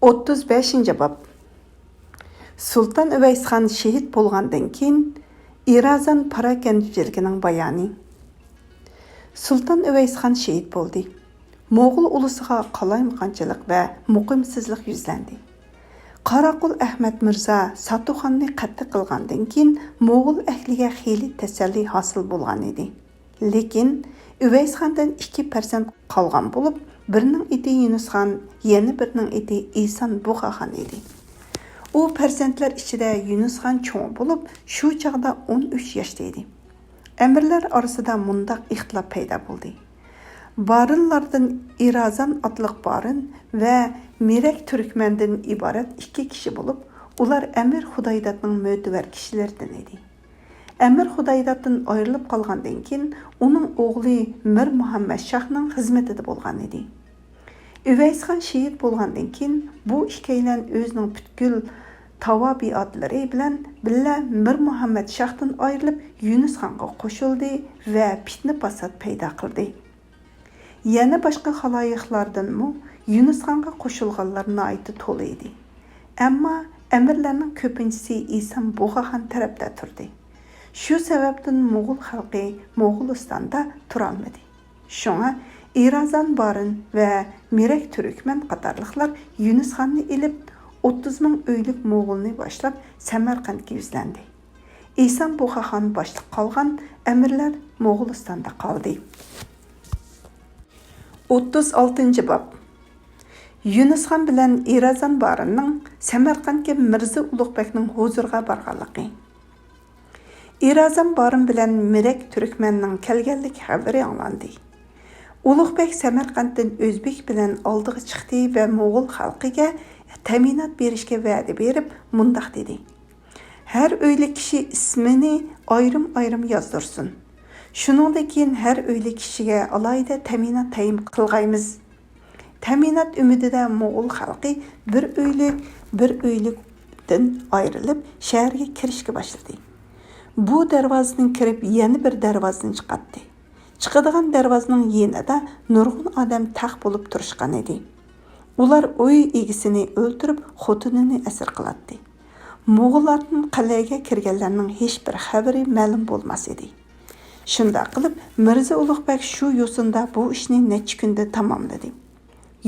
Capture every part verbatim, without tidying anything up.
ئوتتۇز بەشىنچى باب. سۇلتان ئۇۋەيسخان شېھىت بولغاندىن كېيىن، ئىرازان پاراكەندىچىلىكىنىڭ بايانى. سۇلتان ئۇۋەيسخان شېھىت بولدى. موغۇل ئۇلۇسىغا قالايمىقانچىلىق ۋە مۇقىمسىزلىق يۈزلەندى. قاراقۇل ئەخمەت مىرزا ساتۇخاننى قەتل قىلغاندىن كېيىن، موغۇل ئەھلىگە خېلى تەسەللى ھاسىل بولغان ئىدى. لېكىن ئۇۋەيسخاندىن ئىككى پەرزەنت قالغان بولۇپ، بىرىنىڭ ئېتى يۇنۇسخان، يەنە بىرىنىڭ ئېتى ئىسان بۇغاخان ئىدى. ئۇ پەرزەنتلەر ئىچىدە يۇنۇسخان چوڭى بولۇپ، شۇ چاغدا ئون ئۈچ ياشتا ئىدى. ئەمىرلەر ئارىسىدا مۇنداق ئىختىلاپ پەيدا بولدى. بارىنلاردىن ئىرازان ئاتلىق بارىن ۋە مىرەك تۈركمەندىن ئىبارەت ئىككى كىشى بولۇپ، ئۇلار ئەمىر خۇدايدادنىڭ مۆتىۋەر كىشىلىرىدىن ئىدى. ئەمىر خۇدايدادتىن ئايرىلىپ قالغاندىن كېيىن، ئۇنىڭ ئوغلى مىر مۇھەممەد شاھنىڭ خىزمىتىدە بولغان ئىدى. ئۇۋەيسخان شېھىت بولغاندىن كېيىن، بۇ ئىككىيلەن ئۆزىنىڭ پۈتكۈل تاۋابىئاتلىرى بىلەن بىللە مىر مۇھەممەد شاھتىن ئايرىلىپ، يۇنۇسخانغا قوشۇلدى ۋە پىتنە-پاسات پەيدا قىلدى. يەنە باشقا خالايىقلاردىنمۇ يۇنۇسخانغا قوشۇلغانلار ناھايىتى تولا ئىدى. ئەمما ئەمىرلەرنىڭ كۆپىنچىسى ئىسان بۇغاخان تەرەپتە تۇردى. شۇ سەۋەبتىن موغۇل خەلقى موغۇلىستاندا تۇرالمىدى. شۇڭا ئىرازان بارىن ۋە مىرەك تۈركمەن قاتارلىقلار يۇنۇسخاننى ئېلىپ، ئوتتۇز مىڭ ئۆيلۈك موغۇلنى باشلاپ، سەمەرقەنتكە يۈزلەندى. ئىسان بۇغاخان باشلىق قالغان ئەمىرلەر موغۇلىستاندا قالدى. ئوتتۇز ئالتىنچى باب. يۇنۇسخان بىلەن ئىرازان بارىننىڭ سەمەرقەنتكە مىرزا ئۇلۇغبەگنىڭ ھۇزۇرىغا بارغانلىقى. ئىرازان بارىن بىلەن مىرەك تۈركمەننىڭ كەلگەنلىك خەۋىرى ئاڭلاندى. ئۇلۇغبەگ سەمەرقەنتتىن ئۆزبېك بىلەن ئالدىغا چىقتى ۋە موغۇل خەلقىگە تەمىنات بېرىشكە ۋەدە بېرىپ، مۇنداق دېدى: «ھەر ئۆيلۈك كىشى ئىسمىنى ئايرىم-ئايرىم يازدۇرسۇن. شۇنىڭدىن كېيىن ھەر ئۆيلۈك كىشىگە ئالاھىدە تەمىنات تەيىن قىلغايمىز.» تەمىنات ئۈمىدىدە موغۇل خەلقى بىر ئۆيلۈك، بىر ئۆيلۈكتىن ئايرىلىپ، شەھەرگە كىرىشكە باشلىدى. بۇ دەرۋازىدىن كىرىپ، يەنە بىر دەرۋازىدىن چىقاتتى. چىقىدىغان دەرۋازىنىڭ يېنىدا نۇرغۇن ئادەم تەق بولۇپ تۇرۇشقان ئىدى. ئۇلار ئۆي ئىگىسىنى ئۆلتۈرۈپ، خوتۇنىنى ئەسىر قىلاتتى. موغۇللاردىن قەلئەگە كىرگەنلەرنىڭ ھېچبىر خەۋىرى مەلۇم بولماس ئىدى. شۇنداق قىلىپ، مىرزا ئۇلۇغبەگ شۇ يوسۇندا بۇ ئىشنى نەچچە كۈندە تاماملىدى.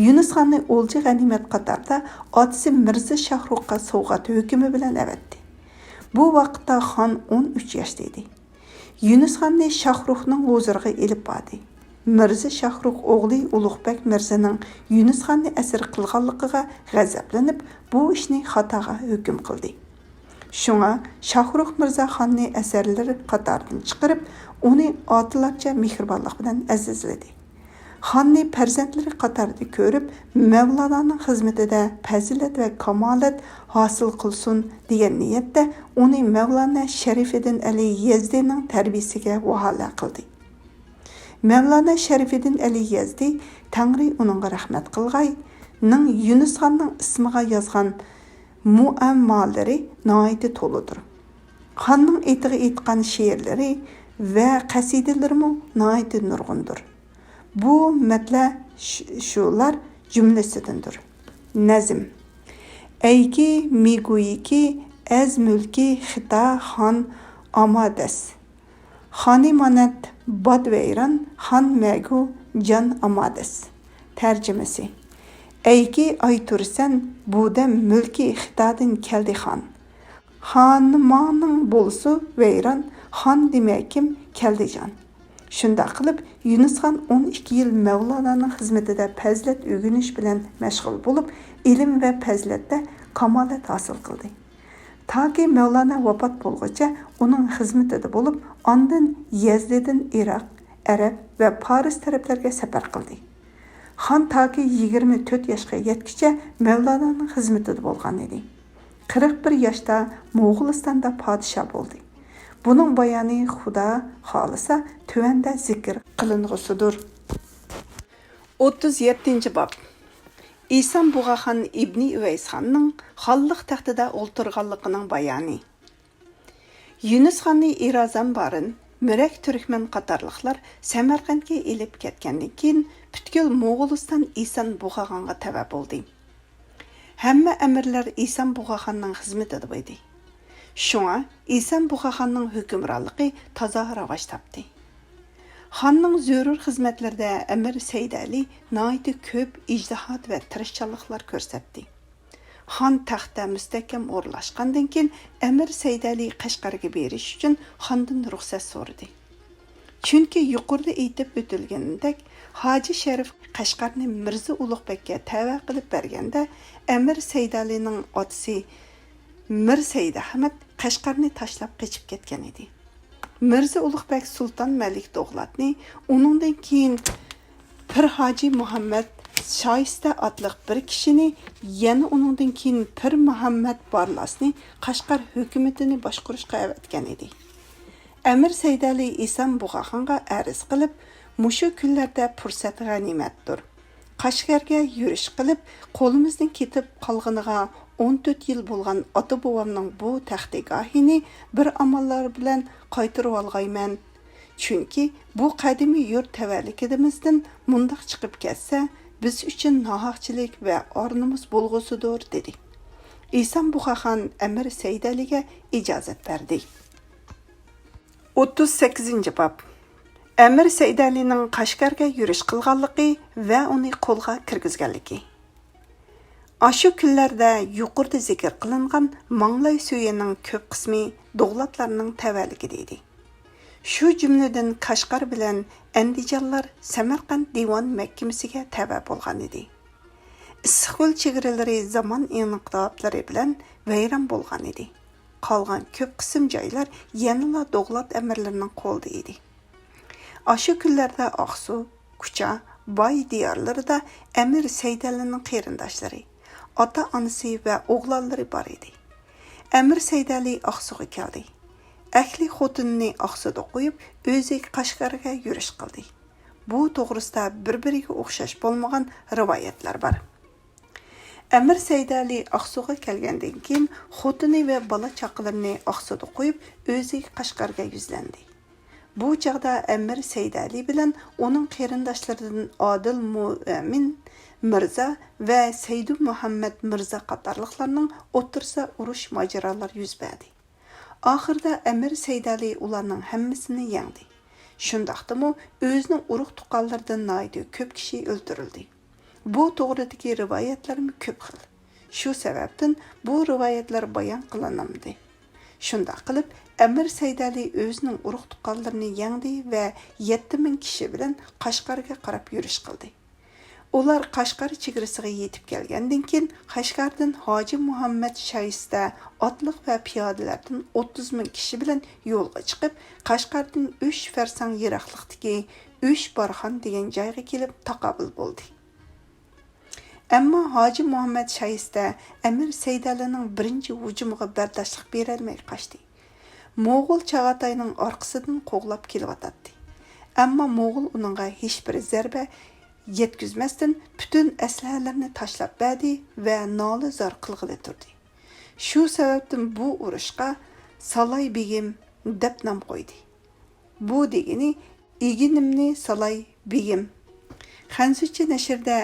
يۇنۇسخاننى ئولجا غەنىيمەت قاتارىدا ئاتىسى مىرزا شاھرۇخقا سوۋغات ھۆكمى بىلەن ئەۋەتتى. بۇ ۋاقىتتا خان ئون ئۈچ ياشتا ئىدى. يۇنۇسخاننى شاھرۇخنىڭ ھۇزۇرىغا ئېلىپ باردى. مىرزا شاھرۇخ ئوغلى ئۇلۇغبەگ مىرزىنىڭ يۇنۇسخاننى ئەسىر قىلغانلىقىغا غەزەپلىنىپ، بۇ ئىشنى خاتاغا ھۆكۈم قىلدى. شۇڭا شاھرۇخ مىرزا خاننى ئەسىرلىرى قاتارىدىن چىقىرىپ، ئۇنى ئاتىلارچە مېھرىبانلىق بىلەن ئەزىزلىدى. خاننى پەرزەنتلىرى قاتارىدا كۆرۈپ، مەۋلانانىڭ خىزمىتىدە پەزىلەت ۋە كامالەت ھاسىل قىلسۇن دېگەن نىيەتتە، ئۇنى مەۋلانا شەرىفىدىن ئەلى يەزدىنىڭ تەربىيىسىگە ۋاھالە قىلدى. مەۋلانا شەرىفىدىن ئەلى يەزدى، تەڭرى ئۇنىڭغا رەھمەت قىلغاي، نىڭ يۇنۇسخاننىڭ ئىسمىغا يازغان مۇئەممالىرى ناھايىتى تولىدۇر. خاننىڭ ئېتىغا ئېيتقان شېئىرلىرى ۋە قەسىدىلىرىمۇ ناھايىتى نۇرغۇندۇر. بۇ مەتلە ش-، شۇلار جۈملىسىدىندۇر. نەزم. ئەيكى مىگۇيىكى ئەز مۈلكى خىتا خان ئامادەس. خانى مانەت باد ۋەيران، خان مەگۇ جان ئامادەس. تەرجىمىسى. ئەيكى ئايتۇرسەن، بۇ دەم مۈلكى خىتادىن كەلدى خان. خانىمانىڭ بولسۇ ۋەيران، خان دېمەكىم كەلدى جان. شۇنداق قىلىپ، يۇنۇسخان ئون ئىككى يىل مەۋلانانىڭ خىزمىتىدە پەزىلەت ئۆگىنىش بىلەن مەشغۇل بولۇپ، ئىلىم ۋە پەزىلەتتە كامالەت ھاسىل قىلدى. تاكى مەۋلانا ۋاپات بولغۇچە ئۇنىڭ خىزمىتىدە بولۇپ، ئاندىن يەزدىدىن ئىراق، ئەرەب ۋە پارس تەرەپلەرگە سەپەر قىلدى. خان تاكى يىگىرمە تۆت ياشقا يەتكۈچە مەۋلانانىڭ خىزمىتىدە بولغان ئىدى. قىرىق بىر ياشتا موغۇلىستاندا پادىشاھ بولدى. بۇنىڭ بايانى خۇدا خالىسا تۆۋەندە زىكىر قىلىنغۇسىدۇر. ئوتتۇز يەتتىنچى باب. ئىسان بۇغاخان ئىبنى ئۇۋەيسخاننىڭ خانلىق تەختىدە ئولتۇرغانلىقىنىڭ بايانى. يۇنۇسخاننى ئىرازان بارىن، مىرەك تۈركمەن قاتارلىقلار سەمەرقەنتكە ئېلىپ كەتكەندىن كېيىن، پۈتكۈل موغۇلىستان ئىسان بۇغاخانغا تەۋە بولدى. ھەممە ئەمىرلەر ئىسان بۇغاخاننىڭ خىزمىتىدە ئىدى. شۇڭا ئىسان بۇغاخاننىڭ ھۆكۈمرانلىقى تازا راۋاج تاپتى. خاننىڭ زۆرۈر خىزمەتلىرىدە ئەمىر سەيدەلى ناھايىتى كۆپ ئىجتىھات ۋە تىرىشچانلىقلار كۆرسەتتى. خان تەختتە مۇستەھكەم ئورۇنلاشقاندىن كېيىن، ئەمىر سەيدەلى قەشقەرگە بېرىش ئۈچۈن خاندىن رۇخسەت سورىدى. چۈنكى يۇقىرىدا ئېيتىپ ئۆتۈلگىنىدەك، ھاجى شەرىپ قەشقەرنى مىرزا ئۇلۇغ بەگكە تەۋە قىلىپ بەرگەندە، ئەمىر سەيدەلىنىڭ ئاتىسى مىر سەيدەھمەت قەشقەرنى تاشلاپ قېچىپ كەتكەن ئىدى. مىرزا ئۇلۇغ بەگ سۇلتان مەلىك دوغلاتنى، ئۇنىڭدىن كېيىن پىر ھاجى مۇھەممەد شايىستە ئاتلىق بىر كىشىنى، يەنە ئۇنىڭدىن كېيىن پىر مۇھەممەد بارلاسنى قەشقەر ھۆكۈمىتىنى باشقۇرۇشقا ئەۋەتكەن ئىدى. ئەمىر سەيدەلى ئىسان بۇغاخانغا ئەرز قىلىپ، مۇشۇ كۈنلەردە پۇرسەت غەنىيمەتتۇر. قەشقەرگە يۈرۈش قىلىپ، قولىمىزدىن كېتىپ قالغىنىغا ئون تۆت يىل بولغان ئاتا-بوۋامنىڭ بۇ تەختىگاھىنى بىر ئاماللار بىلەن قايتۇرۇۋالغايمەن. چۈنكى بۇ قەدىمىي يۇرت تەۋەلىكىدىمىزدىن مۇنداق چىقىپ كەتسە، بىز ئۈچۈن ناھەقچىلىك ۋە ئار-نومۇس بولغۇسىدۇر، دېدى. ئىسان بۇغاخان ئەمىر سەيدەلىگە ئىجازەت بەردى. ئوتتۇز سەككىزىنچى باب. ئەمىر سەيدەلىنىڭ قەشقەرگە يۈرۈش قىلغانلىقى ۋە ئۇنى قولغا كىرگۈزگەنلىكى. ئاشۇ كۈنلەردە يۇقىرىدا زىكىر قىلىنغان ماڭلاي سۈيىنىڭ كۆپ قىسمى دوغلاتلارنىڭ تەۋەلىكىدە ئىدى. شۇ جۈملىدىن كاشغار بىلەن ئەندىجانلار سەمەرقەنت دىۋان مەھكىمىسىگە تەۋە بولغان ئىدى. ئىسسىقكۆل چېگرىلىرى زامان ئىنقىلابلىرى بىلەن ۋەيران بولغان ئىدى. قالغان كۆپ قىسىم جايلار يەنىلا دوغلات ئەمىرلىرىنىڭ قولىدا ئىدى. ئاشۇ كۈنلەردە ئاقسۇ، كۇچا، باي دىيارلىرىدا ئەمىر سەيدەلىنىڭ قېرىنداشلىرى، ئاتا-ئانىسى ۋە ئوغلانلىرى بار ئىدى. ئەمىر سەيدەلى ئاقسۇغا كەلدى. ئەھلى خوتۇنىنى ئاقسۇدا قويۇپ، ئۆزى قەشقەرگە يۈرۈش قىلدى. بۇ توغرىسىدا بىر-بىرىگە ئوخشاش بولمىغان رىۋايەتلەر بار. ئەمىر سەيدەلى ئاقسۇغا كەلگەندىن كېيىن، خوتۇنى ۋە بالا-چاقىلىرىنى ئاقسۇدا قويۇپ، ئۆزى قەشقەرگە يۈزلەندى. بۇ چاغدا ئەمىر سەيدەلى بىلەن ئۇنىڭ قېرىنداشلىرىدىن ئادىل مۇئمىن مىرزا ۋە سەيدۇ مۇھەممەد مىرزا قاتارلىقلارنىڭ ئوتتۇرىسىدا ئۇرۇش ماجىرالار يۈز بەردى. ئاخىرىدا ئەمىر سەيدەلى ئۇلارنىڭ ھەممىسىنى يەڭدى. شۇنداقتىمۇ ئۆزىنىڭ ئۇرۇق-تۇغقانلىرىدىن ناھايىتى كۆپ كىشى ئۆلتۈرۈلدى. بۇ توغرىدىكى رىۋايەتلەرمۇ كۆپ خىل. شۇ سەۋەبتىن بۇ رىۋايەتلەر بايان قىلىنمىدى. شۇنداق قىلىپ، ئەمىر سەيدەلى ئۆزىنىڭ ئۇرۇق-تۇغقانلىرىنى يەڭدى ۋە يەتتە مىڭ كىشى بىلەن قەشقەرگە قاراپ يۈرۈش قىلدى. ئۇلار قەشقەر چېگرىسىغا يېتىپ كەلگەندىن كېيىن، قەشقەردىن ھاجى مۇھەممەد شايىستە ئاتلىق ۋە پىيادىلەردىن ئوتتۇز مىڭ كىشى بىلەن يولغا چىقىپ، قەشقەردىن ئۈچ فەرسەڭ يىراقلىقتىكى ئۈچ بارخان دېگەن جايغا كېلىپ تاقابىل بولدى. ئەمما ھاجى مۇھەممەد شايىستە ئەمىر سەيدەلىنىڭ بىرىنچى ھۇجۇمىغا بەرداشلىق بېرەلمەي قاچتى. موغۇل چاغاتاينىڭ ئارقىسىدىن قوغلاپ كېلىۋاتاتتى. ئەمما موغۇل ئۇنىڭغا ھېچبىر زەربە يەتكۈزمەستىن، پۈتۈن ئەسلىھەلىرىنى تاشلاپ بەردى ۋە نالە-زار قىلغىلى تۇردى. شۇ سەۋەبتىن بۇ ئۇرۇشقا سالاي بېگىم دەپ نام قويدى. بۇ دېگىنى ئېگىنىمنى سالاي بېگىم. خەنزۇچە نەشردە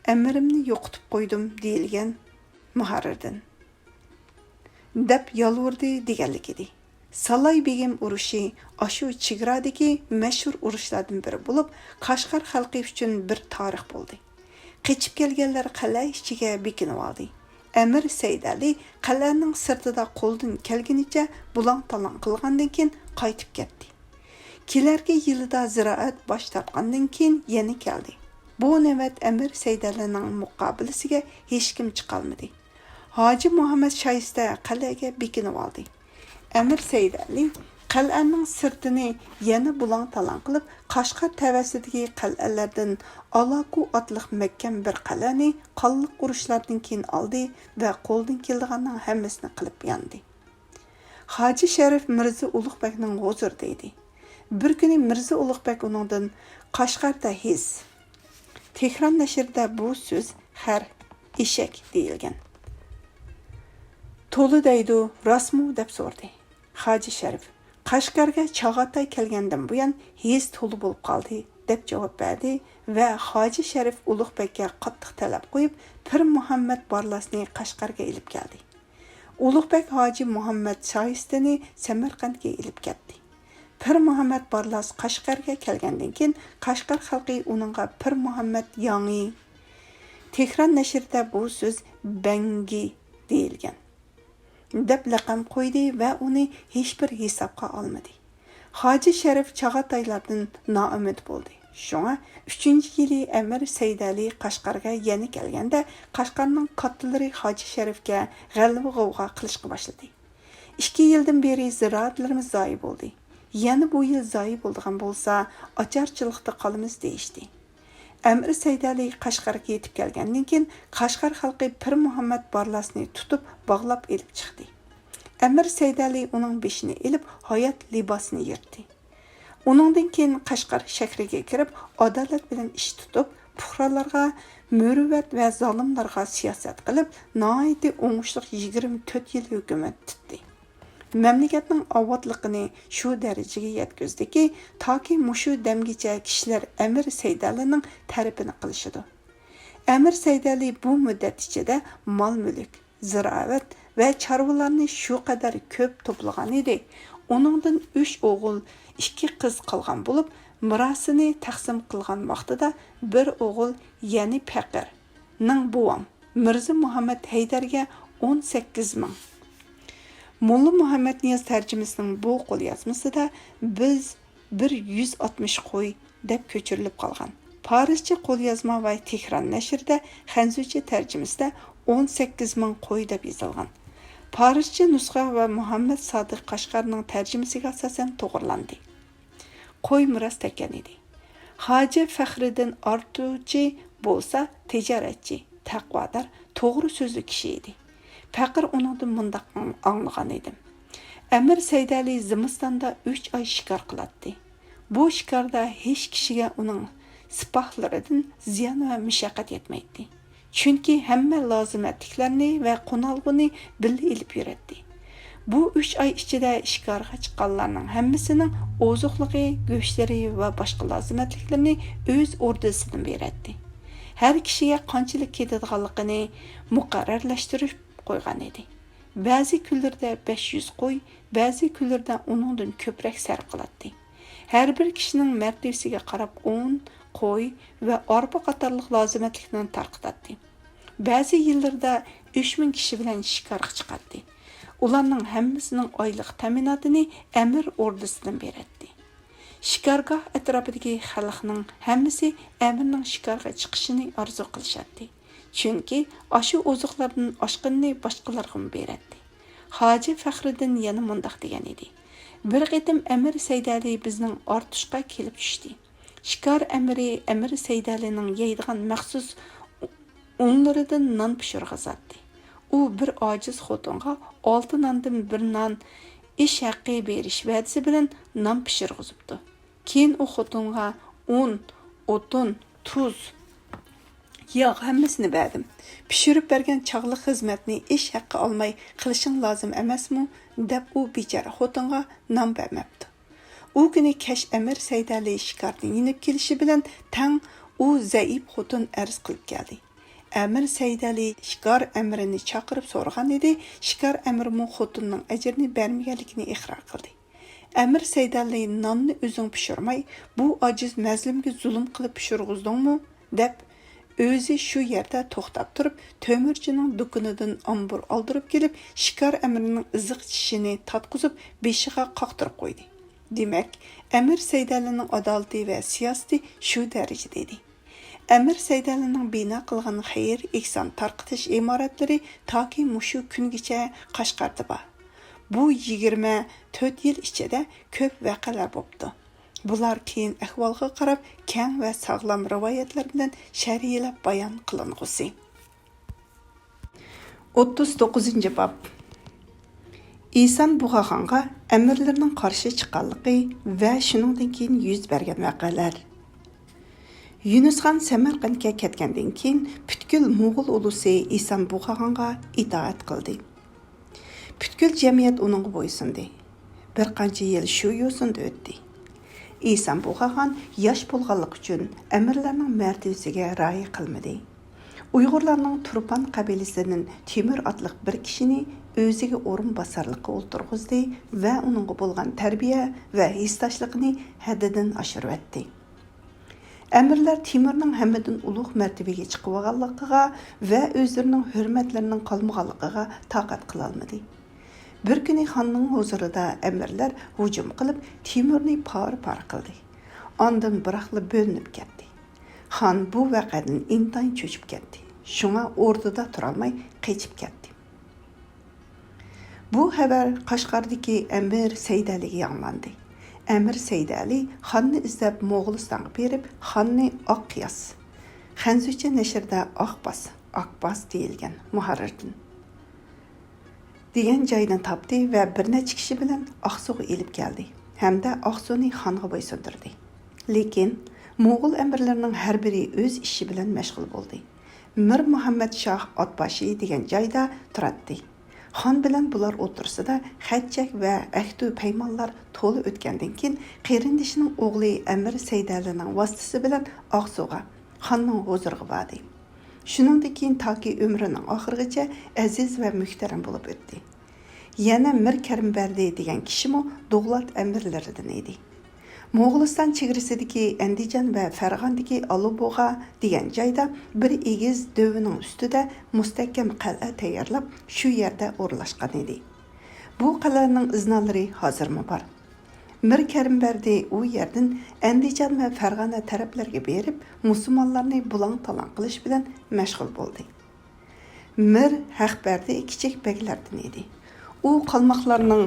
ئەمىرىمنى يوقىتىپ قويدۇم دېيىلگەن مۇھەررىردىن. دەپ يالۋۇردى دېگەنلىك ئىدى. سالاي بېگىم ئۇرۇشى ئاشۇ چېگرادىكى مەشھۇر ئۇرۇشلاردىن بىرى بولۇپ، قەشقەر خەلقى ئۈچۈن بىر تارىخ بولدى. قېچىپ كەلگەنلەر قەلئە ئىچىگە بېكىنىۋالدى. ئەمىر سەيدەلى قەلئەنىڭ سىرتىدا قولدىن كەلگىنىچە بۇلاڭ-تالاڭ قىلغاندىن كېيىن قايتىپ كەتتى. كېلەركى يىلىدا زىرائەت باش تارتقاندىن كېيىن يەنە كەلدى. بۇ نۆۋەت ئەمىر سەيدەلىنىڭ مۇقابىلىسىگە ھېچكىم چىقالمىدى. ھاجى مۇھەممەد شايىستە قەلئەگە بېكىنىۋالدى. ئەمىر سەيدەلى قەلئەنىڭ سىرتىنى يەنە بۇلاڭ-تالاڭ قىلىپ، قەشقەر تەۋەسىدىكى قەلئەلەردىن ئالاكۇ ئاتلىق مەھكەم بىر قەلئەنى قانلىق ئۇرۇشلاردىن كېيىن ئالدى ۋە قولدىن كېلىدىغاننىڭ ھەممىسىنى قىلىپ ياندى. ھاجى شەرىپ مىرزا ئۇلۇغ بەگنىڭ ھۇزۇرىدا ئىدى. بىر كۈنى مىرزا ئۇلۇغ بەگ ئۇنىڭدىن، «قەشقەردە ھېز.» تېھران نەشرىدە بۇ سۆز خەر، ئېشەك دېيىلگەن. «تولا دەيدۇ، راستمۇ؟» دەپ سورىدى. ھاجى شەرىپ، «قەشقەرگە چاغاتاي كەلگەندىن بۇيان ھېز تولا بولۇپ قالدى» دەپ جاۋاب بەردى ۋە ھاجى شەرىپ ئۇلۇغبەگكە قاتتىق تەلەپ قويۇپ، پىر مۇھەممەد بارلاسنى قەشقەرگە ئېلىپ كەلدى. ئۇلۇغبەگ ھاجى مۇھەممەد شايىستىنى سەمەرقەنتكە ئېلىپ كەتتى. پىر مۇھەممەد بارلاس قەشقەرگە كەلگەندىن كېيىن، قەشقەر خەلقى ئۇنىڭغا پىر مۇھەممەد ياڭى، تېھران نەشرىدە بۇ سۆز بەڭگى دېيىلگەن، دەپ لەقەم قويدى ۋە ئۇنى ھېچبىر ھېسابقا ئالمىدى. ھاجى شەرىپ چاغاتايلاردىن نائۈمىد بولدى. شۇڭا ئۈچىنچى يىلى ئەمىر سەيدەلى قەشقەرگە يەنە كەلگەندە، قەشقەرنىڭ كاتتىلىرى ھاجى شەرىپكە غەلۋە-غوۋغا قىلىشقا باشلىدى. ئىككى يىلدىن بېرى زىرائەتلىرىمىز زايە بولدى. يەنە بۇ يىل زايە بولىدىغان بولسا، ئاچارچىلىقتا قالىمىز، دېيىشتى. ئەمىر سەيدەلى قەشقەرگە يېتىپ كەلگەندىن كېيىن، قەشقەر خەلقى پىر مۇھەممەد بارلاسنى تۇتۇپ، باغلاپ ئېلىپ چىقتى. ئەمىر سەيدەلى ئۇنىڭ بېشىنى ئېلىپ، ھايات لىباسىنى يىرتتى. ئۇنىڭدىن كېيىن قەشقەر شەھىرىگە كىرىپ، ئادالەت بىلەن ئىش تۇتۇپ، پۇقرالارغا مۇرۇۋۋەت ۋە زالىملارغا سىياسەت قىلىپ، ناھايىتى ئوڭۇشلۇق يىگىرمە تۆت يىل ھۆكۈمەت تۇتتى. مەملىكەتنىڭ ئاۋاتلىقىنى شۇ دەرىجىگە يەتكۈزدىكى، تاكى مۇشۇ دەمگىچە كىشىلەر ئەمىر سەيدەلىنىڭ تەرىپىنى قىلىشىدۇ. ئەمىر سەيدەلى بۇ مۇددەت ئىچىدە مال-مۈلۈك، زىراۋەت ۋە چارۋىلارنى شۇ قەدەر كۆپ توپلىغان ئىدى. ئۇنىڭدىن ئۈچ ئوغۇل، ئىككى قىز قالغان بولۇپ، مىراسىنى تەقسىم قىلغان ۋاقتىدا بىر ئوغۇل، يەنى پەقىر، نىڭ بوۋام مىرزا مۇھەممەد ھەيدەرگە ئون سەككىز مىڭ. موللا مۇھەممەدنىياز تەرجىمىسىنىڭ بۇ قوليازمىسىدا بىز بىر يۈز ئاتمىش قوي دەپ كۆچۈرۈلۈپ قالغان. پارسچە قوليازما ۋە تېھران نەشرىدە خەنزۇچە تەرجىمىسىدە ئون سەككىز مىڭ قوي دەپ يېزىلغان. پارسچە نۇسخا ۋە مۇھەممەد سادىق قەشقەرنىڭ تەرجىمىسىگە ئاساسەن توغرىلاندى. قوي مىراس تەكەن ئىدى. ھاجى فەخرىدىن ئارتۇچى بولسا تىجارەتچى، تەقۋادار، توغرا سۆزلۈك كىشى ئىدى. پەقىر ئۇنىڭدىن مۇنداق ئاڭ-، ئاڭلىغان ئىدىم. ئەمىر سەيدەلى زىمىستاندا ئۈچ ئاي شىكار قىلاتتى. بۇ شىكاردا ھېچ كىشىگە ئۇنىڭ سىپاھلىرىدىن زىيان ۋە مۇشەققەت يەتمەيتتى. چۈنكى ھەممە لازىمەتلىكلەرنى ۋە قونالغۇنى بىللە ئېلىپ يۈرەتتى. بۇ ئۈچ ئاي ئىچىدە شىكارغا چىققانلارنىڭ ھەممىسىنىڭ ئوزۇقلۇقى، گۆشلىرى ۋە باشقا لازىمەتلىكلىرىنى ئۆز ئوردىسىدىن بېرەتتى. ھەر كىشىگە قانچىلىك كېتىدىغانلىقىنى مۇقەررەرلەشتۈرۈپ قويغان ئىدى. بەزى كۈنلىرىدە بەش يۈز قوي، بەزى كۈنلىرىدە ئۇنىڭدىن كۆپرەك سەرپ قىلاتتى. ھەر بىر كىشىنىڭ مەرتىۋىسىگە قاراپ ئۇن، قوي ۋە ئارپا قاتارلىق لازىمەتلىكلەرنى تارقىتاتتى. بەزى يىللىرىدا ئۈچ مىڭ كىشى بىلەن شىكارغا چىقاتتى. ئۇلارنىڭ ھەممىسىنىڭ ئايلىق تەمىناتىنى ئەمىر ئوردىسىدىن بېرەتتى. شىكارگاھ ئەتراپىدىكى خەلقنىڭ ھەممىسى ئەمىرنىڭ شىكارغا چىقىشىنى ئارزۇ قىلىشاتتى. چۈنكى ئاشۇ ئوزۇقلاردىن ئاشقىنىنى باشقىلارغىمۇ بېرەتتى. ھاجى فەخرىدىن يەنە مۇنداق دېگەن ئىدى: بىر قېتىم ئەمىر سەيدەلى بىزنىڭ ئارتۇشقا كېلىپ چۈشتى. شىكار ئەمىرى ئەمىر سەيدەلىنىڭ يەيدىغان مەخسۇس ئۇنلىرىدىن نان پىشۇرغۇزاتتى. ئۇ بىر ئاجىز خوتۇنغا ئالتە ناندىن بىر نان ئىش ھەققى بېرىش ۋەدىسى بىلەن نان پىشۇرغۇزۇپتۇ. كېيىن ئۇ خوتۇنغا ئۇن، ئوتۇن، تۇز، ياغ ھەممىسىنى بەردىم. پىشۇرۇپ بەرگەن چاغلىق خىزمەتنى ئىش ھەققى ئالماي قىلىشىڭ لازىم ئەمەسمۇ؟ دەپ ئۇ بىچارە خوتۇنغا نان بەرمەپتۇ. ئۇ كۈنى كەچ ئەمىر سەيدەلى شىكاردىن يېنىپ كېلىشى بىلەن تەڭ ئۇ زەئىپ خوتۇن ئەرز قىلىپ كەلدى. ئەمىر سەيدەلى شىكار ئەمىرىنى چاقىرىپ سورىغان ئىدى، شىكار ئەمىرىمۇ خوتۇننىڭ ئەجرىنى بەرمىگەنلىكىنى ئىقرار قىلدى. ئەمىر سەيدەلى ناننى ئۆزۈڭ پىشۇرماي، بۇ ئاجىز مەزلۇمگە زۇلۇم قىلىپ پىشۇرغۇزدۇڭمۇ؟ دەپ، ئۆزى شۇ يەردە توختاپ تۇرۇپ، تۆمۈرچىنىڭ دۇكىنىدىن ئامبۇر ئالدۇرۇپ كېلىپ، شىكار ئەمىرىنىڭ ئىزىق چىشىنى تارتقۇزۇپ، بېشىغا قاقتۇرۇپ قويدى. دېمەك، ئەمىر سەيدەلىنىڭ ئادالىتى ۋە سىياسىتى شۇ دەرىجىدە ئىدى. ئەمىر سەيدەلىنىڭ بىنا قىلغان خەير-ئېھسان تارقىتىش ئىمارەتلىرى تاكى مۇشۇ كۈنگىچە قەشقەردە بار. بۇ يىگىرمە تۆت يىل ئىچىدە كۆپ ۋەقەلەر بوپتۇ. بۇلار كېيىن ئەھۋالغا قاراپ كەڭ ۋە ساغلام رىۋايەتلەر بىلەن شەرھلەپ بايان قىلىنغۇسى. ئوتتۇز توققۇزىنچى باب. ئىسان بۇغاخانغا ئەمىرلىرىنىڭ قارشى چىققانلىقى ۋە شۇنىڭدىن كېيىن يۈز بەرگەن ۋەقەلەر. يۇنۇسخان سەمەرقەنتكە كەتكەندىن كېيىن، پۈتكۈل موغۇل ئۇلۇسى ئىسان بۇغاخانغا ئىتائەت قىلدى. پۈتكۈل جەمئىيەت ئۇنىڭغا بويسۇندى. بىر قانچە يىل شۇ يوسۇندا ئۆتتى. ئىسان بۇغاخان ياش بولغانلىقى ئۈچۈن ئەمىرلەرنىڭ مەرتىۋىسىگە رىئايە قىلمىدى. ئۇيغۇرلارنىڭ تۇرپان قەبىلىسىدىن تېمۇر ئاتلىق بىر كىشىنى ئۆزىگە ئورۇنباسارلىققا ئولتۇرغۇزدى ۋە ئۇنىڭغا بولغان تەربىيە ۋە ھېسداشلىقىنى ھەددىدىن ئاشۇرۇۋەتتى. ئەمىرلەر تېمۇرنىڭ ھەممىدىن ئۇلۇغ مەرتىۋىگە چىقىۋالغانلىقىغا ۋە ئۆزلىرىنىڭ ھۆرمەتلىرىنىڭ قالمىغانلىقىغا تاقەت قىلالمىدى. بىر كۈنى خاننىڭ ھۇزۇرىدا ئەمىرلەر ھۇجۇم قىلىپ، تېمۇرنى پارە-پارە قىلدى. ئاندىن بىراقلا بۆلۈنۈپ كەتتى. خان بۇ ۋەقەدىن ئىنتايىن چۆچۈپ كەتتى. شۇڭا ئوردىدا تۇرالماي قېچىپ كەتتى. بۇ خەۋەر قەشقەردىكى ئەمىر سەيدەلىگە ياڭلاندى. ئەمىر سەيدەلى خاننى ئىزدەپ موغۇلىستانغا بېرىپ، خاننى ئاققىياس، خەنزۇچە نەشرىدە ئاقباس، ئاكباس دېيىلگەن، مۇھەررىردىن، دېگەن جايدىن تاپتى ۋە بىر نەچچە كىشى بىلەن ئاقسۇغا ئېلىپ كەلدى ھەمدە ئاقسۇنى خانغا بويسۇندۇردى. لېكىن موغۇل ئەمىرلىرىنىڭ ھەر بىرى ئۆز ئىشى بىلەن مەشغۇل بولدى. مىر مۇھەممەد شاھ ئاتباشى دېگەن جايدا تۇراتتى. خان بىلەن بۇلار ئوتتۇرىسىدا خەت-چەك ۋە ئەھدۇ پەيمانلار تولا ئۆتكەندىن كېيىن، قېرىندىشىنىڭ ئوغلى ئەمىر سەيدەلىنىڭ ۋاسىتىسى بىلەن ئاقسۇغا، خاننىڭ ھۇزۇرىغا باردى. شۇنىڭدىن كېيىن تاكى ئۆمرىنىڭ ئاخىرىغىچە ئەزىز ۋە مۆھتەرەم بولۇپ ئۆتتى. يەنە مىر كەرىمبەردى دېگەن كىشىمۇ دوغلات ئەمىرلىرىدىن ئىدى. موغۇلىستان چېگرىسىدىكى ئەندىجان ۋە فەرغانىدىكى ئالۇبۇغا دېگەن جايدا بىر ئېگىز دۆۋىنىڭ ئۈستىدە مۇستەھكەم قەلئە تەييارلاپ، شۇ يەردە ئورۇنلاشقان ئىدى. بۇ قەلئەنىڭ ئىزنالىرى ھازىرمۇ بار. مىر كەرىمبەردى ئۇ يەردىن ئەندىجان ۋە فەرغانە تەرەپلەرگە بېرىپ، مۇسۇلمانلارنى بۇلاڭ-تالاڭ قىلىش بىلەن مەشغۇل بولدى. مىر ھەقبەردى كىچىك بەگلەردىن ئىدى. ئۇ قالماقلارنىڭ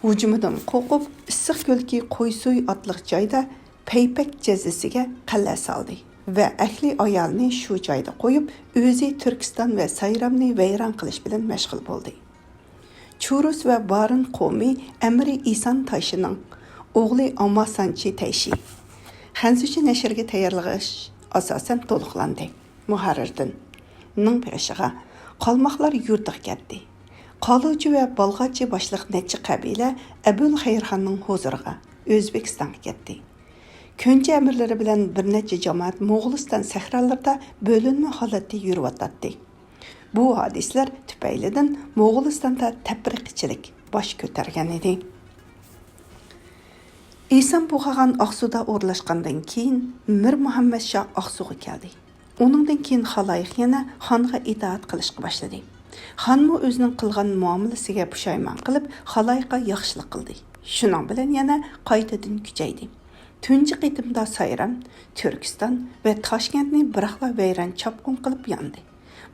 ھۇجۇمىدىن قورقۇپ، ئىسسىق كۆلدىكى قويسۇي ئاتلىق جايدا پەيپەك جەززىسىگە قەلئە سالدى ۋە ئەھلى ئايالىنى شۇ جايدا قويۇپ، ئۆزى تۈركىستان ۋە سايرامنى ۋەيران قىلىش بىلەن مەشغۇل بولدى. چۇرۇس ۋە بارىن قومى ئەمىرى ئىسان تايشىنىڭ ئوغلى ئاماسانچى تەيشى خەنزۇچە نەشرگە تەييارلىغاچ ئاساسەن تولۇقلاندى. مۇھەررىردىن نىڭ بېغىشىغا قالماقلار يۇرتىغا كەتتى. قالۇچى ۋە بالغاچى باشلىق نەچچە قەبىلە ئەبۇل خەيرخاننىڭ ھۇزۇرىغا، ئۆزبېكىستانغا كەتتى. كۆنچى ئەمىرلىرى بىلەن بىر نەچچە جامائەت موغۇلىستان سەھرالىرىدا بۆلۈنمە ھالەتتە يۈرۈۋاتاتتى. بۇ ھادىسىلەر تۈپەيلىدىن موغۇلىستاندا تەپرىقىچىلىك باش كۆتەرگەن ئىدى. ئىسان بۇغاخان ئاقسۇدا ئورۇنلاشقاندىن كېيىن، مىر مۇھەممەد شاھ ئاقسۇغا كەلدى. ئۇنىڭدىن كېيىن خالايىق يەنە خانغا ئىتائەت قىلىشقا باشلىدى. خانمۇ ئۆزىنىڭ قىلغان مۇئامىلىسىگە پۇشايمان قىلىپ، خالايىققا ياخشىلىق قىلدى. شۇنىڭ بىلەن يەنە قايتىدىن كۈچەيدى. تۇنجى قېتىمدا سايرام، تۈركىستان ۋە تاشكەنتنى بىراقلا ۋەيران-چاپقۇن قىلىپ ياندى.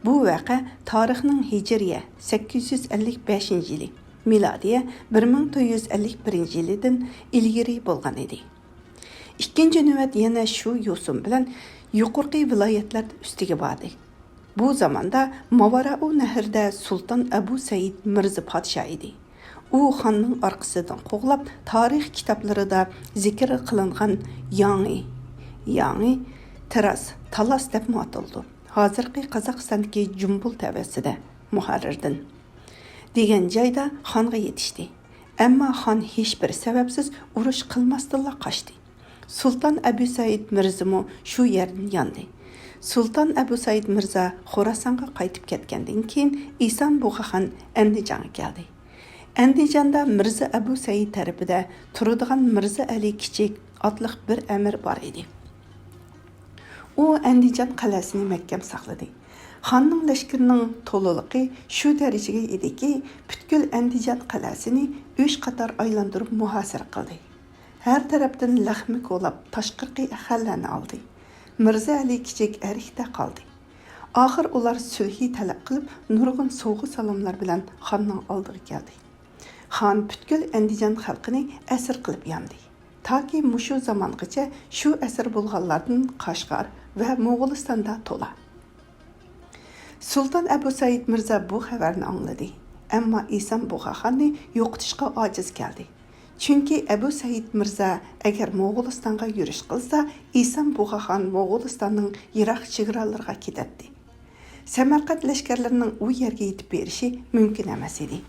بۇ ۋەقە تارىخنىڭ ھىجرىيە سەككىز يۈز ئەللىك بەشىنچى يىلى، مىلادىيە بىر مىڭ تۆت يۈز ئەللىك بىرىنچى يىلىدىن ئىلگىرى بولغان ئىدى. ئىككىنچى نۆۋەت يەنە شۇ يوسۇن بىلەن يۇقىرىقى ۋىلايەتلەر ئۈستىگە باردى. بۇ زاماندا ماۋارائۇ نەھرىدە سۇلتان ئەبۇ سەئىد مىرزا پادىشاھ ئىدى. ئۇ خاننىڭ ئارقىسىدىن قوغلاپ، تارىخ كىتابلىرىدا زىكىر قىلىنغان ياڭى، ياڭى، تىراس، تالاس دەپمۇ ئاتىلىدۇ. ھازىرقى قازاقىستاندىكى جۇمبۇل تەۋەسىدە، مۇھەررىردىن، دېگەن جايدا خانغا يېتىشتى. ئەمما خان ھېچبىر سەۋەبسىز ئۇرۇش قىلماستىنلا قاچتى. سۇلتان ئەبۇ سەئىد مىرزىمۇ شۇ يەردىن ياندى. سۇلتان ئەبۇ سەئىد مىرزا خوراسانغا قايتىپ كەتكەندىن كېيىن، ئىسان بۇغاخان ئەندىجانغا كەلدى. ئەندىجاندا مىرزا ئەبۇ سەئىد تەرىپىدە تۇرىدىغان مىرزا ئەلى كىچىك ئاتلىق بىر ئەمىر بار ئىدى. ئۇ ئەندىجان قەلئەسىنى مەھكەم ساقلىدى. خاننىڭ لەشكىرىنىڭ تولىلىقى شۇ دەرىجىگە ئىدىكى، پۈتكۈل ئەندىجان قەلئەسىنى ئۈچ قاتار ئايلاندۇرۇپ مۇھاسىرە قىلدى. ھەر تەرەپتىن لەخمە كولاپ تاشقىرىقى ئەخەللەرنى ئالدى. مىرزا ئەلى كىچىك ئەركتە قالدى. ئاخىر ئۇلار سۈلھى تەلەپ قىلىپ، نۇرغۇن سوۋغا-سالاملار بىلەن خاننىڭ ئالدىغا كەلدى. خان پۈتكۈل ئەندىجان خەلقىنى ئەسىر قىلىپ ياندى. تاكى مۇشۇ زامانغىچە شۇ ئەسىر بولغانلاردىن قاشغار ۋە موغۇلىستاندا تولا. سۇلتان ئەبۇ سەئىد مىرزا بۇ خەۋەرنى ئاڭلىدى. ئەمما ئىسان بۇغاخاننى يوقىتىشقا ئاجىز كەلدى. چۈنكى ئەبۇ سەئىد مىرزا ئەگەر موغۇلىستانغا يۈرۈش قىلسا، ئىسان بۇغاخان موغۇلىستاننىڭ يىراق چېگرالىرىغا كېتەتتى. سەمەرقەنت لەشكەرلىرىنىڭ ئۇ يەرگە يېتىپ بېرىشى مۇمكىن ئەمەس ئىدى.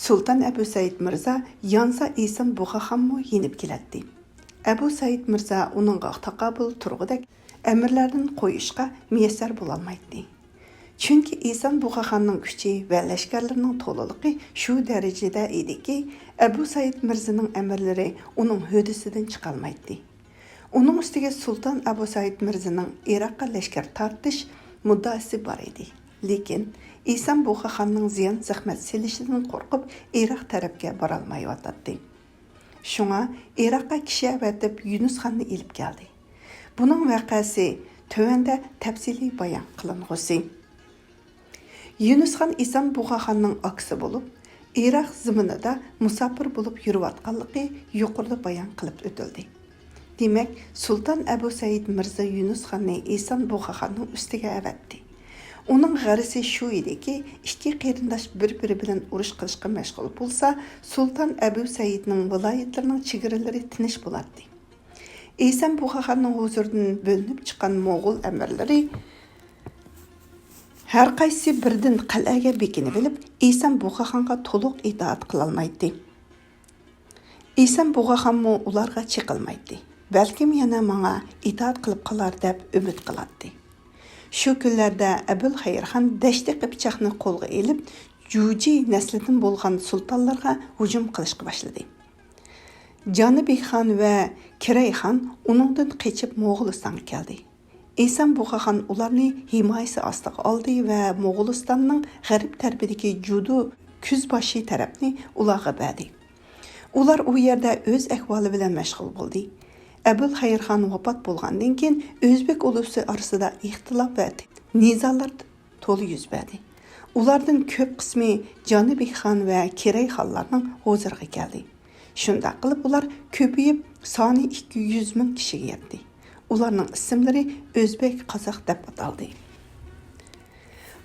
سۇلتان ئەبۇ سەئىد مىرزا يانسا، ئىسان بۇغاخانمۇ يېنىپ كېلەتتى. ئەبۇ سەئىد مىرزا ئۇنىڭغا تاقابىل تۇرغۇدەك ئەمىرلەردىن قويۇشقا مىيەسسەر بولالمايتتى. چۈنكى ئىسان بۇخاخاننىڭ كۈچى ۋە لەشكەرلىرىنىڭ تولىلىقى شۇ دەرىجىدە ئىدىكى، ئەبۇ سەئىد مىرزىنىڭ ئەمىرلىرى ئۇنىڭ ھۆددىسىدىن چىقالمايتتى. ئۇنىڭ ئۈستىگە سۇلتان ئەبۇ سەئىد مىرزىنىڭ ئىراققا لەشكەر تارتىش مۇددىئاسى بار ئىدى. لېكىن ئىسان بۇخاخاننىڭ زىيان-زەخمەت سېلىشىدىن قورقۇپ، ئىراق تەرەپكە بارالمايۋاتاتتى. شۇڭا ئىراققا كىشى ئەۋەتىپ، يۈنۈسخاننى ئېلىپ كەلدى. بۇنىڭ ۋەقەسى تۆۋەندە تەپسىلىي بايان قىلىنغۇسى. يۈنۈسخان ئىسان بۇخاخاننىڭ ئاكىسى بولۇپ، ئىراق زېمىنىدا مۇساپىر بولۇپ يۈرۈۋاتقانلىقى يۇقىرىدا بايان قىلىپ ئۆتۈلدى. دېمەك، سۇلتان ئەبۇ سەئىد مىرزا يۈنۈسخاننى ئىسان بۇخاخاننىڭ ئۈستىگە ئەۋەتتى. ئۇنىڭ غەرىزى شۇ ئىدىكى، ئىككى قېرىنداش بىر-بىرى بىلەن ئۇرۇش قىلىشقا مەشغۇل بولسا، سۇلتان ئەبۇ سەئىدنىڭ ۋىلايەتلىرىنىڭ چېگرىلىرى تىنچ بولاتتى. ئىسان بۇخاخاننىڭ ھۇزۇرىدىن بۆلۈنۈپ چىققان موغۇل ئەمىرلىرى ھەرقايسىسى بىردىن قەلئەگە بېكىنىۋېلىپ، ئىسان بۇخاخانغا تولۇق ئىتائەت قىلالمايتتى. ئىسان بۇخاخانمۇ ئۇلارغا چېقىلمايتتى. بەلكىم يەنە ماڭا ئىتائەت قىلىپ قالار دەپ ئۈمىد قىلاتتى. شۇ كۈنلەردە ئەبۇل خەيرخان دەشتى قىپچاقنى قولغا ئېلىپ، جۇجى نەسلىدىن بولغان سۇلتانلارغا ھۇجۇم قىلىشقا باشلىدى. جانىبىخان ۋە كىرەيخان ئۇنىڭدىن قېچىپ موغۇلىستانغا كەلدى. ئىسان بۇخاخان ئۇلارنى ھىمايىسى ئاستىغا ئالدى ۋە موغۇلىستاننىڭ غەرب تەرىپىدىكى جۇدۇ كۈزباشى تەرەپنى ئۇلارغا بەردى. ئۇلار ئۇ يەردە ئۆز ئەھۋالى بىلەن مەشغۇل بولدى. ئەبۇل خەيرخان ۋاپات بولغاندىن كېيىن، ئۆزبېك ئۇلۇسى ئارىسىدا ئىختىلاپ ۋە نىزالار تولا يۈز بەردى. ئۇلاردىن كۆپ قىسمى جانىبىخان ۋە كىرەيخانلارنىڭ ھۇزۇرىغا كەلدى. شۇنداق قىلىپ، ئۇلار كۆپىيىپ، سانى ئىككى يۈز مىڭ كىشىگە يەتتى. ئۇلارنىڭ ئىسىملىرى ئۆزبېك، قازاق دەپ ئاتالدى.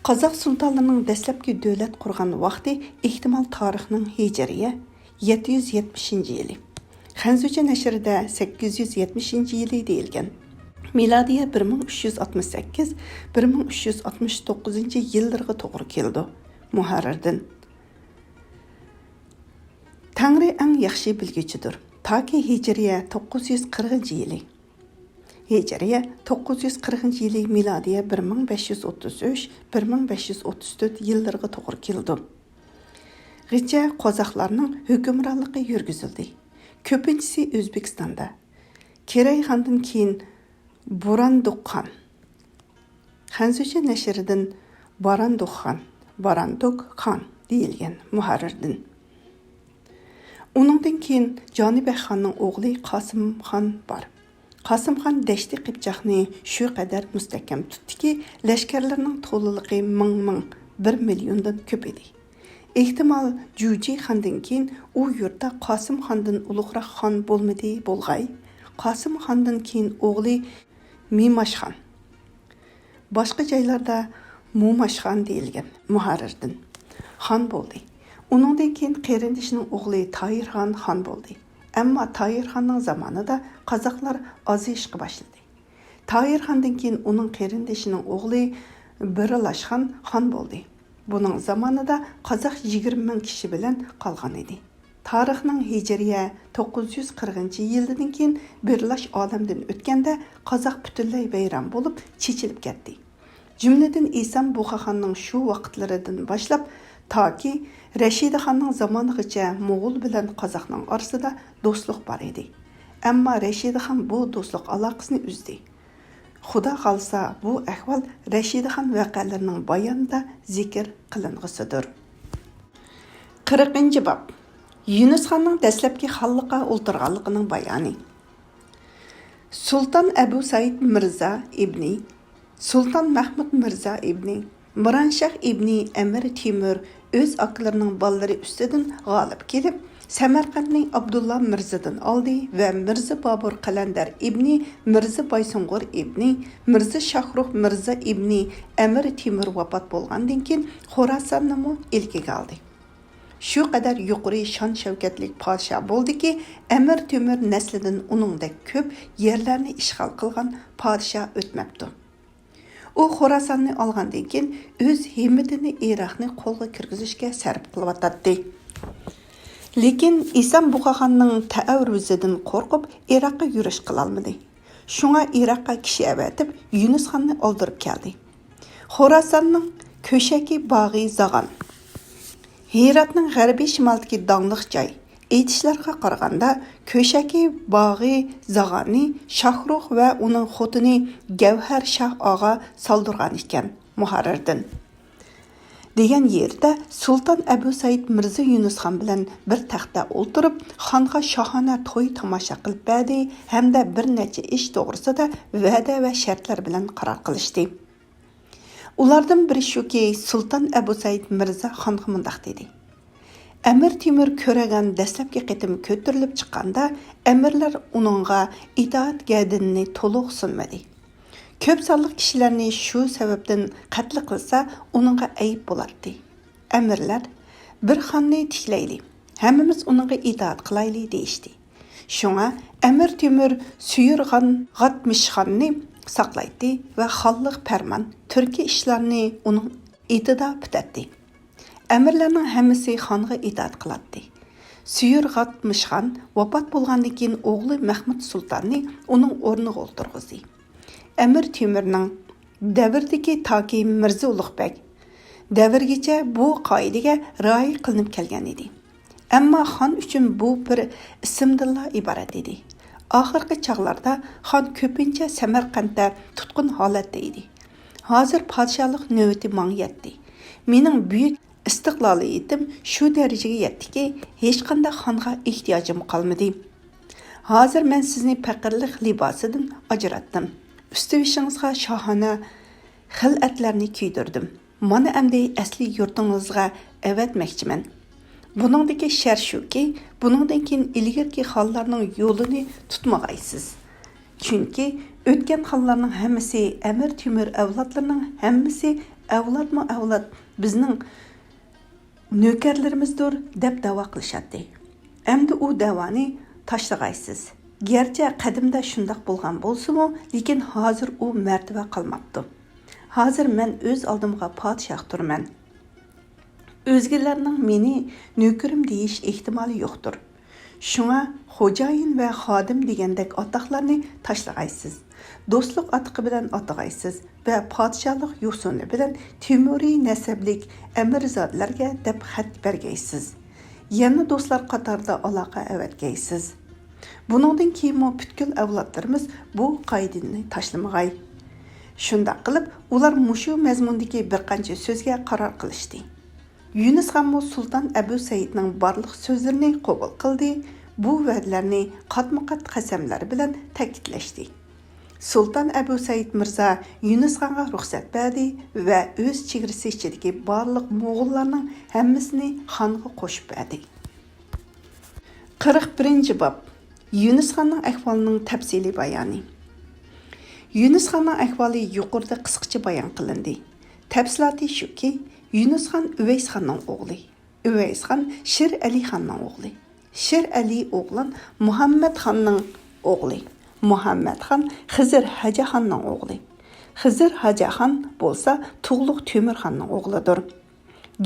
قازاق سۇلتانلىرىنىڭ دەسلەپكى دۆلەت قۇرغان ۋاقتى، ئېھتىمال، تارىخنىڭ ھىجرىيە يەتتە يۈز يەتمىشىنچى يىلى. خەنزۇچە نەشرىدە سەككىز يۈز يەتمىشىنچى يىلى دېيىلگەن. مىلادىيە بىر مىڭ ئۈچ يۈز ئاتمىش سەككىز، بىر مىڭ ئۈچ يۈز ئاتمىش توققۇزىنچى يىللىرىغا توغرا كېلىدۇ. مۇھەررىردىن. تەڭرى ئەڭ ياخشى بىلگۈچىدۇر. تاكى ھىجرىيە توققۇز يۈز قىرىقىنچى يىلى. ھىجرىيە توققۇز يۈز قىرىقىنچى يىلى، مىلادىيە بىر مىڭ بەش يۈز ئوتتۇز ئۈچ، بىر مىڭ بەش يۈز ئوتتۇز تۆت يىللىرىغا توغرا كېلىدۇ. غىچە قازاقلارنىڭ ھۆكۈمرانلىقى يۈرگۈزۈلدى. كۆپىنچىسى ئۆزبېكىستاندا. كىرەيخاندىن كېيىن بۇراندۇق خان. خەنزۇچە نەشرىدىن باراندۇق خان، باراندۇك خان دېيىلگەن مۇھەررىردىن. ئۇنىڭدىن كېيىن جانىبەخ خاننىڭ ئوغلى قاسىم خان بار. قاسىم خان دەشتى قىپچاقنى شۇ قەدەر مۇستەھكەم تۇتتىكى، لەشكەرلىرىنىڭ تولىلىقى مىڭ مىڭ، بىر مىليوندىن كۆپ ئىدى. ئېھتىمال، جۇجى خاندىن كېيىن ئۇ يۇرتتا قاسىم خاندىن ئۇلۇغراق خان بولمىدى بولغاي. قاسىم خاندىن كېيىن ئوغلى مىماش خان. باشقا جايلاردا مۇماش خان دېيىلگەن مۇھەررىردىن خان بولدى. ئۇنىڭدىن كېيىن قېرىندىشىنىڭ ئوغلى تاھىر خان خان بولدى. ئەمما تاھىر خاننىڭ زامانىدا قازاقلار ئازىيىشقا باشلىدى. تاھىر خاندىن كېيىن ئۇنىڭ قېرىندىشىنىڭ ئوغلى بىرىلاش خان خان بولدى. بۇنىڭ زامانىدا قازاق يىگىرمە مىڭ كىشى بىلەن قالغان ئىدى. تارىخنىڭ ھىجرىيە توققۇز يۈز قىرىقىنچى يىلىدىن كېيىن بىرىلاش ئالەمدىن ئۆتكەندە، قازاق پۈتۈنلەي ۋەيران بولۇپ، چېچىلىپ كەتتى. جۈملىدىن ئىسان بۇخاخاننىڭ شۇ ۋاقىتلىرىدىن باشلاپ، تاكى رەشىدىخاننىڭ زامانىغىچە موغۇل بىلەن قازاقنىڭ ئارىسىدا دوستلۇق بار ئىدى. ئەمما رەشىدىخان بۇ دوستلۇق ئالاقىسىنى ئۈزدى. خۇدا خالىسا، بۇ ئەھۋال رەشىدىخان ۋەقەلىرىنىڭ بايانىدا زىكىر قىلىنغۇسىدۇر. قىرىقىنچى باب. يۈنۈسخاننىڭ دەسلەپكى خانلىققا ئولتۇرغانلىقىنىڭ بايانى. سۇلتان ئەبۇ سەئىد مىرزا ئىبنى، سۇلتان مەھمۇد مىرزا ئىبنى، مىرانشاھ ئىبنى ئەمىر تېمۇر ئۆز ئاكىلىرىنىڭ بالىلىرى ئۈستىدىن غالىب كېلىپ، سەمەرقەنتنى ئابدۇللا مىرزىدىن ئالدى ۋە مىرزا بابۇر قەلەندەر ئىبنى مىرزا بايسۇنغۇر ئىبنى مىرزا شاھرۇخ مىرزا ئىبنى ئەمىر تېمۇر ۋاپات بولغاندىن كېيىن، خوراساننىمۇ ئىلكىگە ئالدى. شۇ قەدەر يۇقىرى شان-شەۋكەتلىك پادىشاھ بولدىكى، ئەمىر تېمۇر نەسلىدىن ئۇنىڭدەك كۆپ يەرلەرنى ئىشغال قىلغان پادىشاھ ئۆتمەپتۇ. ئۇ خوراساننى ئالغاندىن كېيىن، ئۆز ھىممىتىنى ئىراقنى قولغا كىرگۈزۈشكە سەرپ قىلىۋاتاتتى. لېكىن ئىسام بۇغاخاننىڭ تەئەررۇزىدىن قورقۇپ، ئىراققا يۈرۈش قىلالمىدى. شۇڭا ئىراققا كىشى ئەۋەتىپ، يۈنۈس خاننى ئالدۇرۇپ كەلدى. خوراساننىڭ كۆشەكى باغى زاغان. ھىراتنىڭ غەربىي شىمالدىكى داڭلىق جاي. ئېيتىشلارغا قارىغاندا، كۆشەكى باغى زاغاننى شاھرۇخ ۋە ئۇنىڭ خوتۇنى گەۋھەر شاھ ئاغا سالدۇرغان ئىكەن، مۇھەررىردىن. دېگەن يېرىدە سۇلتان ئەبۇ سەئىد مىرزا يۈنۈس خان بىلەن بىر تەختتە ئولتۇرۇپ، خانغا شاھانە توي تاماشا قىلىپ بەردى ھەمدە بىر نەچچە ئىش توغرىسىدا ۋەدە ۋە شەرتلەر بىلەن قارار قىلىشتى. ئۇلاردىن بىرى شۇكى، سۇلتان ئەبۇ سەئىد مىرزا خانغا مۇنداق دېدى: ئەمىر تېمۇر كۆرەگەن دەسلەپكى قېتىم كۆتۈرۈلۈپ چىققاندا، ئەمىرلەر ئۇنىڭغا ئىتائەت گەردىنىنى تولۇق سۇنمىدى. كۆپ سانلىق كىشىلەرنى شۇ سەۋەبتىن قەتل قىلسا، ئۇنىڭغا ئەيىب بولاتتى. ئەمىرلەر: «بىر خاننى تىكلەيلى، ھەممىمىز ئۇنىڭغا ئىتائەت قىلايلى» دېيىشتى. شۇڭا ئەمىر تېمۇر سۈيۈرغان غاتمىشخاننى ساقلايتتى ۋە خانلىق پەرمان، تۈركىي ئىشلارنى ئۇنىڭ ئېتىدا پۈتەتتى. ئەمىرلەرنىڭ ھەممىسى خانغا ئىتائەت قىلاتتى. سۈيۈرغاتمىشخان ۋاپات بولغاندىن كېيىن، ئوغلى مەھمۇد سۇلتاننى ئۇنىڭ ئورنىغا ئولتۇرغۇزدى. ئەمىر تېمۇرنىڭ دەۋرىدىكى تاكى مىرزا ئۇلۇغ بەگ دەۋرىگىچە بۇ قائىدىگە رىئايە قىلىنىپ كەلگەن ئىدى. ئەمما خان ئۈچۈن بۇ بىر ئىسىمدىنلا ئىبارەت ئىدى. ئاخىرقى چاغلاردا خان كۆپىنچە سەمەرقەنتتە تۇتقۇن ھالەتتە ئىدى. ھازىر پادىشاھلىق نۆۋىتى ماڭا يەتتى. مېنىڭ بۈيۈك ئىستىقلالىيىتىم شۇ دەرىجىگە يەتتىكى، ھېچقانداق خانغا ئېھتىياجىم قالمىدى. ھازىر مەن سىزنى پەقىرلىق لىباسىدىن ئاجراتتىم. ئۈستى-بېشىڭىزغا شاھانە خىلئەتلەرنى كىيدۈردۈم. مانا ئەمدى ئەسلى يۇرتىڭىزغا ئەۋەتمەكچىمەن. بۇنىڭدىكى شەرت شۇكى، بۇنىڭدىن كېيىن ئىلگىرىكى خانلارنىڭ يولىنى تۇتمىغايسىز. چۈنكى ئۆتكەن خانلارنىڭ ھەممىسى، ئەمىر تېمۇر ئەۋلادلىرىنىڭ ھەممىسى ئەۋلادمۇ ئەۋلاد بىزنىڭ نۆكەرلىرىمىزدۇر دەپ دەۋا قىلىشاتتى. ئەمدى ئۇ دەۋانى تاشلىغايسىز. گەرچە قەدىمدە شۇنداق بولغان بولسىمۇ، لېكىن ھازىر ئۇ مەرتىۋە قالماپتۇ. ھازىر مەن ئۆز ئالدىمغا پادىشاھ تۇرىمەن. ئۆزگىلەرنىڭ مېنى نۆكىرىم دېيىش ئېھتىمالى يوقتۇر. شۇڭا خوجايىن ۋە خادىم دېگەندەك ئاتاقلارنى تاشلىغايسىز. دوستلۇق ئاتىقى بىلەن ئاتىغايسىز ۋە پادىشاھلىق يوسۇنى بىلەن تېمۇرىي نەسەبلىك ئەمىرزادىلەرگە دەپ خەت بەرگەيسىز. يەنە دوستلار قاتارىدا ئالاقە ئەۋەتكەيسىز. بۇنىڭدىن كېيىنمۇ پۈتكۈل ئەۋلادلىرىمىز بۇ قائىدىنى تاشلىمىغاي. شۇنداق قىلىپ، ئۇلار مۇشۇ مەزمۇندىكى بىر قانچە سۆزگە قارار قىلىشتى. يۈنۈس خانمۇ سۇلتان ئەبۇ سەئىدنىڭ بارلىق سۆزلىرىنى قوبۇل قىلدى، بۇ ۋەدىلەرنى قاتمۇقات قەسەملەر بىلەن تەكىتلەشتى. سۇلتان ئەبۇ سەئىد مىرزا يۈنۈس خانغا رۇخسەت بەردى ۋە ئۆز چېگرىسى ئىچىدىكى بارلىق موغۇللارنىڭ ھەممىسىنى خانغا قوشۇپ بەردى. قىرىق بىرىنچى باب. يۈنۈس خاننىڭ ئەھۋالىنىڭ تەپسىلىي بايانى. يۈنۈس خاننىڭ ئەھۋالى يۇقىرىدا قىسقىچە بايان قىلىندى. تەپسىلاتى شۇكى، يۈنۈس خان ئۇۋەيس خاننىڭ ئوغلى. ئۇۋەيس خان شىر ئەلى خاننىڭ ئوغلى. شىر ئەلى ئوغلان مۇھەممەد خاننىڭ ئوغلى. مۇھەممەد خان خىزىر ھاجا خاننىڭ ئوغلى. خىزىر ھاجا خان بولسا تۇغلۇق تۆمۈر خاننىڭ ئوغلىدۇر.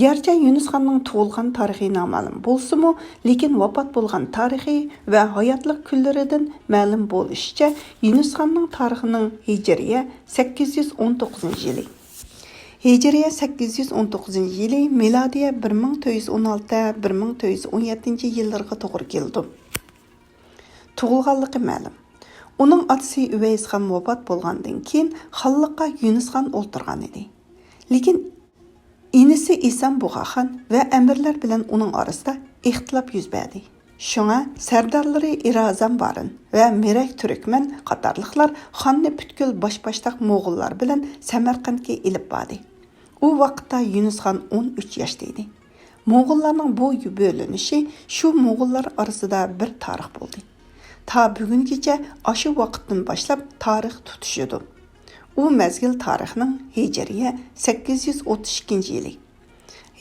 گەرچە يۈنۈس خاننىڭ تۇغۇلغان تارىخى نامەلۇم بولسىمۇ، لېكىن ۋاپات بولغان تارىخى ۋە ھاياتلىق كۈنلىرىدىن مەلۇم بولۇشىچە، يۈنۈس خاننىڭ تارىخىنىڭ ھىجرىيە سەككىز يۈز ئون توققۇزىنچى يىلى، ھىجرىيە سەككىز يۈز ئون توققۇزىنچى يىلى، مىلادىيە بىر مىڭ تۆت يۈز ئون ئالتە، بىر مىڭ تۆت يۈز ئون يەتتىنچى يىللىرىغا توغرا كېلىدۇ. تۇغۇلغانلىقى مەلۇم. ئۇنىڭ ئاتىسى ئۇۋەيس خان ۋاپات بولغاندىن كېيىن، خانلىققا يۈنۈس خان ئولتۇرغان ئىدى. لېكىن ئىنىسى ئىسام بۇغاخان ۋە ئەمىرلەر بىلەن ئۇنىڭ ئارىسىدا ئىختىلاپ يۈز بەردى. شۇڭا سەردارلىرى ئىرازان بارىن ۋە مىرەك تۈركمەن قاتارلىقلار خاننى پۈتكۈل باش-باشتاق موغۇللار بىلەن سەمەرقەنتكە ئېلىپ باردى. ئۇ ۋاقىتتا يۈنۈس خان ئون ئۈچ ياشتا ئىدى. موغۇللارنىڭ بۇ بۆلۈنۈشى شۇ موغۇللار ئارىسىدا بىر تارىخ بولدى. تا بۈگۈنگىچە ئاشۇ ۋاقىتتىن باشلاپ تارىخ تۇتۇشىدۇ. ئۇ مەزگىل تارىخنىڭ ھىجرىيە سەككىز يۈز ئوتتۇز ئىككىنچى يىلى،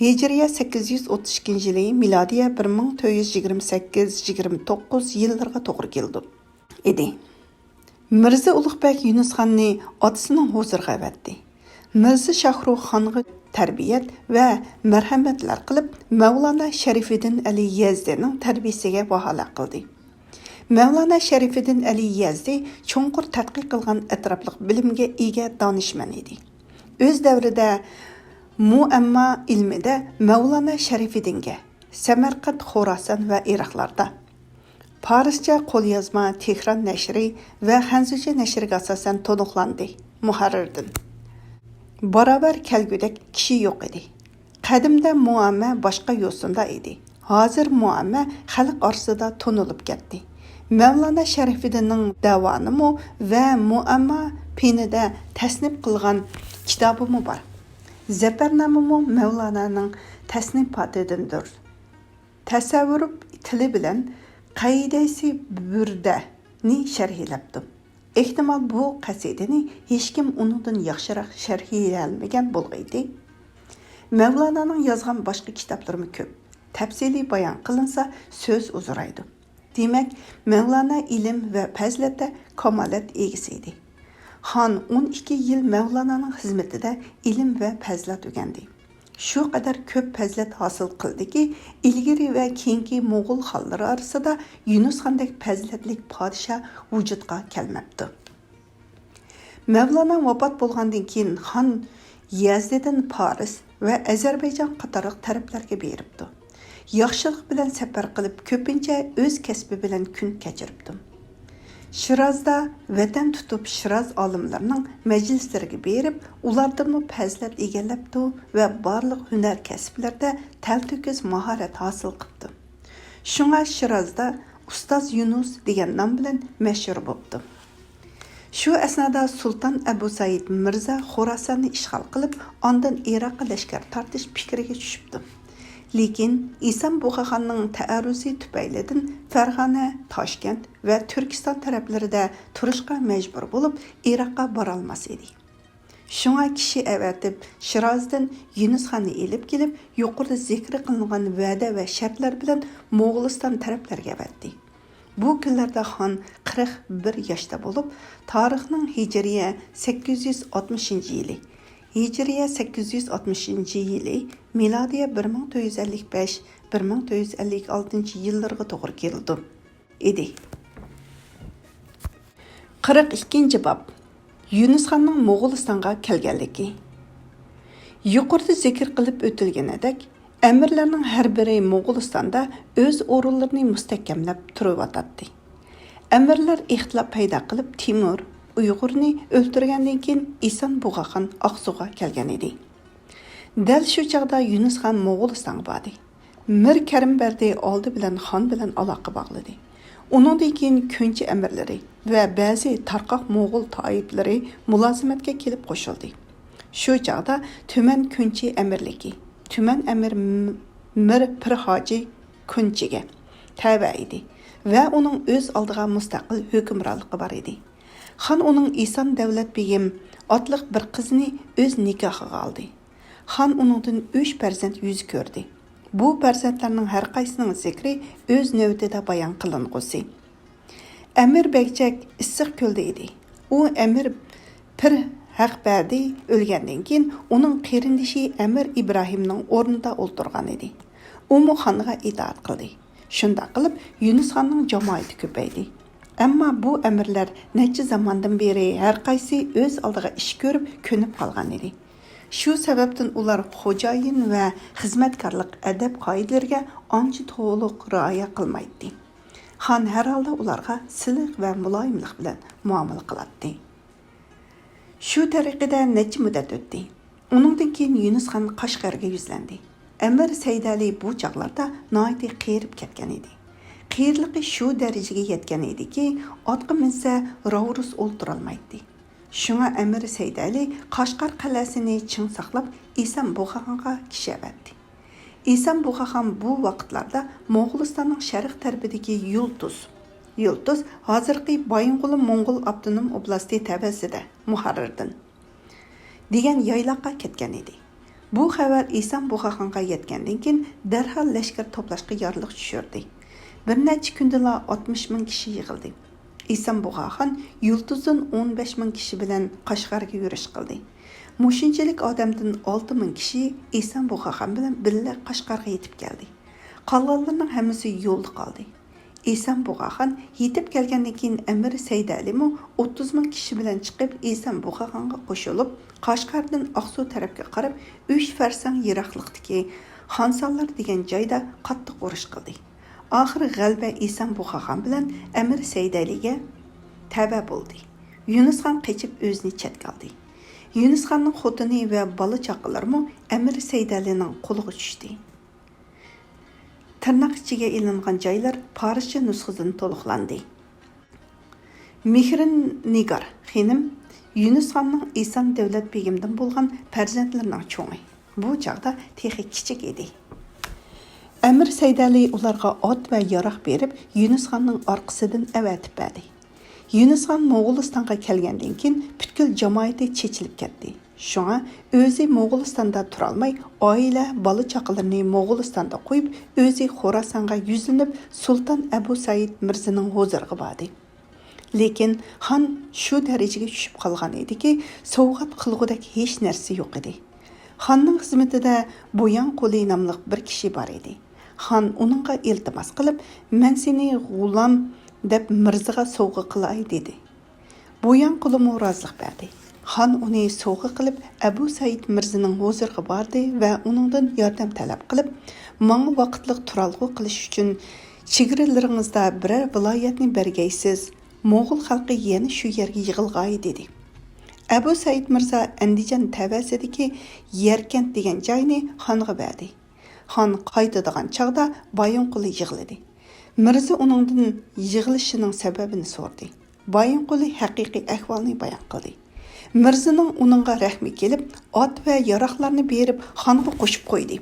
ھىجرىيە سەككىز يۈز ئوتتۇز ئىككىنچى يىلى، مىلادىيە بىر مىڭ تۆت يۈز يىگىرمە سەككىز، يىگىرمە توققۇز يىللىرىغا توغرا كېلىدۇ. ئىدى. مىرزا ئۇلۇغ بەگ يۈنۈس خاننى ئاتىسىنىڭ ھۇزۇرىغا ئەۋەتتى. مىرزا شاھرۇخ خانغا تەربىيەت ۋە مەرھەمەتلەر قىلىپ، مەۋلانا شەرىفىدىن ئەلى يەزدىنىڭ تەربىيەسىگە ۋاھالە قىلدى. مەۋلانا شەرىفىدىن ئەلى يەزدى چوڭقۇر تەتقىق قىلغان ئەتراپلىق بىلىمگە ئىگە دانىشمەن ئىدى. ئۆز دەۋرىدە مۇئەمما ئىلمىدە مەۋلانا شەرىفىدىنگە، سەمەرقەنت، خوراسان ۋە ئىراقلاردا پارسچە قوليازما تېھران نەشرى ۋە خەنزۇچە نەشرىگە ئاساسەن تونۇقلاندى. مۇھەررىردىن باراۋەر كەلگۈدەك كىشى يوق ئىدى. قەدىمدە مۇئەممە باشقا يوسۇندا ئىدى. ھازىر مۇئەممە خەلق ئارىسىدا تونۇلۇپ كەتتى. مەۋلانا شەرىفىدىننىڭ دەۋانىمۇ ۋە مۇئەمما پېنىدە تەسنىپ قىلغان كىتابىمۇ بار. زەپەرنامىمۇ مەۋلانانىڭ تەسنىپاتىدىندۇر. تەسەۋۋۇپ تىلى بىلەن قەيدەيسى بۈردەنى شەرھلەپتۇ. ئېھتىمال، بۇ قەسىدىنى ھېچكىم ئۇنىڭدىن ياخشىراق شەرھلىيەلمىگەن بولغىيدى. مەۋلانانىڭ يازغان باشقا كىتابلىرىمۇ كۆپ. تەپسىلىي بايان قىلىنسا، سۆز ئۇزىرايدۇ. دېمەك، مەۋلانا ئىلىم ۋە پەزىلەتتە كامالەت ئىگىسى ئىدى. خان ئون ئىككى يىل مەۋلانانىڭ خىزمىتىدە ئىلىم ۋە پەزىلەت ئۆگەندى. شۇ قەدەر كۆپ پەزىلەت ھاسىل قىلدىكى، ئىلگىرى ۋە كېيىنكى موغۇل خانلىرى ئارىسىدا يۇنۇس خاندەك پەزىلەتلىك پادىشاھ ۋۇجۇدقا كەلمەپتۇ. مەۋلانا ۋاپات بولغاندىن كېيىن، خان يەزدىدىن پارس ۋە ئەزەربەيجان قاتارلىق تەرەپلەرگە بېرىپتۇ. ياخشىلىق بىلەن سەپەر قىلىپ، كۆپىنچە ئۆز كەسپى بىلەن كۈن كەچۈرۈپتۇ. شىرازدا ۋەتەن تۇتۇپ، شىراز ئالىملىرىنىڭ مەجلىسلىرىگە بېرىپ، ئۇلاردىنمۇ پەزىلەت ئىگىلەپتۇ ۋە بارلىق ھۈنەر كەسىپلەردە تەلتۆكۈس ماھارەت ھاسىل قىپتۇ. شۇڭا شىرازدا ئۇستاز يۇنۇس دېگەن نام بىلەن مەشھۇر بوپتۇ. شۇ ئەسنادا سۇلتان ئەبۇ سەئىد مىرزا خوراساننى ئىشغال قىلىپ، ئاندىن ئىراققا لەشكەر تارتىش پىكرىگە چۈشۈپتۇ. لېكىن ئىسام بۇغاخاننىڭ تەئەررۇزى تۈپەيلىدىن فەرغانە، تاشكەنت ۋە تۈركىستان تەرەپلىرىدە تۇرۇشقا مەجبۇر بولۇپ، ئىراققا بارالماس ئىدى. شۇڭا كىشى ئەۋەتىپ، شىرازدىن يۇنۇس خاننى ئېلىپ كېلىپ، يۇقىرىدا زىكرى قىلىنغان ۋەدە ۋە شەرتلەر بىلەن موغۇلىستان تەرەپلەرگە ئەۋەتتى. بۇ كۈنلەردە خان قىرىق بىر ياشتا بولۇپ، تارىخنىڭ ھىجرىيە سەككىز يۈز ئاتمىشىنچى يىلى، ھىجرىيە سەككىز يۈز ئاتمىشىنچى يىلى، مىلادىيە بىر مىڭ تۆت يۈز ئەللىك بەش، بىر مىڭ تۆت يۈز ئەللىك ئالتىنچى يىللىرىغا توغرا كېلىدۇ. ئىدى. قىرىق ئىككىنچى باب. يۇنۇسخاننىڭ موغۇلىستانغا كەلگەنلىكى. يۇقىرىدا زىكىر قىلىپ ئۆتۈلگىنىدەك، ئەمىرلەرنىڭ ھەر بىرى موغۇلىستاندا ئۆز ئورۇنلىرىنى مۇستەھكەملەپ تۇرۇۋاتاتتى. ئەمىرلەر ئىختىلاپ پەيدا قىلىپ، تىمۇر ئۇيغۇرنى ئۆلتۈرگەندىن كېيىن، ئىسان بۇغاخان ئاقسۇغا كەلگەن ئىدى. دەل شۇ چاغدا يۇنۇسخان موغۇلىستانغا باردى. مىر كەرىم بەردى ئالدى بىلەن خان بىلەن ئالاقە باغلىدى. ئۇنىڭدىن كېيىن كۆنچى ئەمىرلىرى ۋە بەزى تارقاق موغۇل تائىپىلىرى مۇلازىمەتكە كېلىپ قوشۇلدى. شۇ چاغدا تۈمەن كۆنچى ئەمىرلىكى، تۈمەن ئەمىر م-، مىر پىرھاجى كۆنچىگە تەۋە ئىدى ۋە ئۇنىڭ ئۆز ئالدىغا مۇستەقىل ھۆكۈمرانلىقى بار ئىدى. خان ئۇنىڭ ئىسان دەۋلەت بېگىم ئاتلىق بىر قىزىنى ئۆز نىكاھىغا ئالدى. خان ئۇنىڭدىن ئۈچ پەرزەنت يۈز كۆردى. بۇ پەرزەنتلەرنىڭ ھەرقايسىنىڭ زىكرى ئۆز نۆۋىتىدە بايان قىلىنغۇسى. ئەمىر بەگچەك ئىسسىق كۆلدە ئىدى. ئۇ ئەمىر پىر ھەق بەردى ئۆلگەندىن كېيىن، ئۇنىڭ قېرىندىشى ئەمىر ئىبراھىمنىڭ ئورنىدا ئولتۇرغان ئىدى. ئۇمۇ خانغا ئىتائەت قىلدى. شۇنداق قىلىپ، يۇنۇسخاننىڭ جامائىتى كۆپەيدى. ئەمما بۇ ئەمىرلەر نەچچە زاماندىن بېرى ھەرقايسى ئۆز ئالدىغا ئىش كۆرۈپ، كۆنۈپ قالغان ئىدى. شۇ سەۋەبتىن ئۇلار خوجايىن ۋە خىزمەتكارلىق ئەدەپ-قائىدىلىرىگە ئانچە تولۇق رىئايە قىلمايتتى. خان ھەر ھالدا ئۇلارغا سىلىق ۋە مۇلايىملىق بىلەن مۇئامىلە قىلاتتى. شۇ تەرىقىدە نەچچە مۇددەت ئۆتتى. ئۇنىڭدىن كېيىن يۇنۇسخان قەشقەرگە يۈزلەندى. ئەمىر سەيدەلى بۇ چاغلاردا ناھايىتى قېرىپ كەتكەن ئىدى. قېرىلىقى شۇ دەرىجىگە يەتكەن ئىدىكى، ئاتقا مىنسە راۋۇرۇس ئولتۇرالمايتتى. شۇڭا ئەمىر سەيدەلى قەشقەر قەلئەسىنى چىڭ ساقلاپ، ئىسان بۇغاخانغا كىشى ئەۋەتتى. ئىسان بۇغاخان بۇ ۋاقىتلاردا موغۇلىستاننىڭ شەرق تەرىپىدىكى يۇلتۇز، يۇلتۇز ھازىرقى بايىنغولىن موڭغۇل ئاپتونوم ئوبلاستى تەۋەسىدە، مۇھەررىردىن دېگەن يايلاققا كەتكەن ئىدى. بۇ خەۋەر ئىسان بۇغاخانغا يەتكەندىن كېيىن، دەرھال لەشكەر توپلاشقا يارلىق چۈشۈردى. بىر نەچچە كۈندىلا ئاتمىش مىڭ كىشى يىغىلدى. ئىسان بۇغاخان يۇلتۇزدىن ئون بەش مىڭ كىشى بىلەن قەشقەرگە يۈرۈش قىلدى. مۇشۇنچىلىك ئادەمدىن ئالتە مىڭ كىشى ئېسەن بۇغاخان بىلەن بىللە قەشقەرگە يېتىپ كەلدى. قالغانلىرىنىڭ ھەممىسى يولدا قالدى. ئېسەن بۇغاخان يېتىپ كەلگەندىن كېيىن، ئەمىر سەيدەلىمۇ ئوتتۇز مىڭ كىشى بىلەن چىقىپ، ئېسەن بۇغاخانغا قوشۇلۇپ، قەشقەردىن ئاقسۇ تەرەپكە قاراپ ئۈچ فەرسەڭ يىراقلىقتىكى خانسانلار دېگەن جايدا قاتتىق ئۇرۇش قىلدى. ئاخىرى غەلىبە ئېسەن بۇغاخان بىلەن ئەمىر سەيدەلىگە تەۋە بولدى. يۇنۇسخان قېچىپ ئۆزىنى چەتكە ئالدى. يۇنۇسخاننىڭ خوتۇنى ۋە بالا چاقىلىرىمۇ ئەمىر سەيدەلىنىڭ قولىغا چۈشتى. تىرناق ئىچىگە ئېلىنغان جايلار پارسچە نۇسخىدىن تولۇقلاندى. مېھرىنىگار خېنىم يۇنۇسخاننىڭ ئېسان دەۋلەت بېگىمدىن بولغان پەرزەنتلىرىنىڭ چوڭى. بۇ چاغدا تېخى كىچىك ئىدى. ئەمىر سەيدەلى ئۇلارغا ئات ۋە ياراغ بېرىپ، يۇنۇسخاننىڭ ئارقىسىدىن ئەۋەتىپ بەردى. يۇنۇسخان موغۇلىستانغا كەلگەندىن كېيىن، پۈتكۈل جامائىتى چېچىلىپ كەتتى. شۇڭا ئۆزى موغۇلىستاندا تۇرالماي، ئائىلە، بالا-چاقىلىرىنى موغۇلىستاندا قويۇپ، ئۆزى خوراسانغا يۈزلىنىپ، سۇلتان ئەبۇ سەئىد مىرزىنىڭ ھۇزۇرىغا باردى. لېكىن خان شۇ دەرىجىگە چۈشۈپ قالغان ئىدىكى، سوۋغات قىلغۇدەك ھېچ نەرسە يوق ئىدى. خاننىڭ خىزمىتىدە بوياڭ قۇلى ناملىق بىر كىشى بار ئىدى. خان ئۇنىڭغا ئىلتىماس قىلىپ، «مەن سېنى غۇلام دەپ مىرزىغا سوۋغا قىلاي» دېدى. بوياڭ قۇلىمۇ رازىلىق بەردى. خان ئۇنى سوۋغا قىلىپ، ئەبۇ سەئىد مىرزىنىڭ ھۇزۇرىغا باردى ۋە ئۇنىڭدىن ياردەم تەلەپ قىلىپ، «ماڭا ۋاقىتلىق تۇرالغۇ قىلىش ئۈچۈن چېگرىلىرىڭىزدا بىرەر ۋىلايەتنى بەرگەيسىز، موغۇل خەلقى يەنە شۇ يەرگە يىغىلغاي» دېدى. ئەبۇ سەئىد مىرزا ئەندىجان تەۋەسىدىكى يەركەنت دېگەن جاينى خانغا بەردى. خان قايتىدىغان چاغدا بايىنقۇلى يىغلىدى. مىرزا ئۇنىڭدىن يىغلىشىنىڭ سەۋەبىنى سورىدى. بايىنقۇلى ھەقىقىي ئەھۋالنى بايان قىلدى. مىرزىنىڭ ئۇنىڭغا رەھمى كېلىپ، ئات ۋە ياراغلارنى بېرىپ، خانغا قوشۇپ قويدى.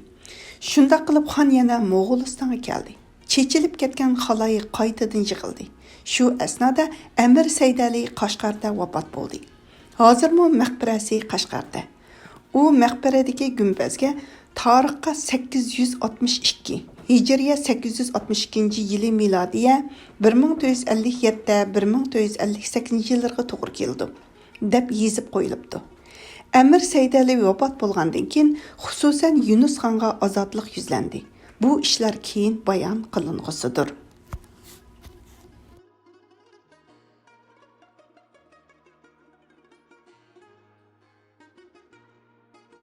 شۇنداق قىلىپ، خان يەنە موغۇلىستانغا كەلدى. چېچىلىپ كەتكەن خالايىق قايتىدىن يىغىلدى. شۇ ئەسنادا ئەمىر سەيدەلى قەشقەردە ۋاپات بولدى. ھازىرمۇ مەقبەرەسى قەشقەردە. ئۇ مەقبەرىدىكى گۈمبەزگە تارىخقا سەككىز يۈز ئاتمىش ئىككى، ھىجرىيە سەككىز يۈز ئاتمىش ئىككىنچى يىلى، مىلادىيە بىر مىڭ تۆت يۈز ئەللىك يەتتە، بىر مىڭ تۆت يۈز ئەللىك سەككىزىنچى يىللىرىغا توغرا كېلىدۇ، دەپ يېزىپ قويۇلۇپتۇ. ئەمىر سەيدەلى ۋاپات بولغاندىن كېيىن، خۇسۇسەن يۇنۇس خانغا ئازادلىق يۈزلەندى. بۇ ئىشلار كېيىن بايان قىلىنغۇسىدۇر.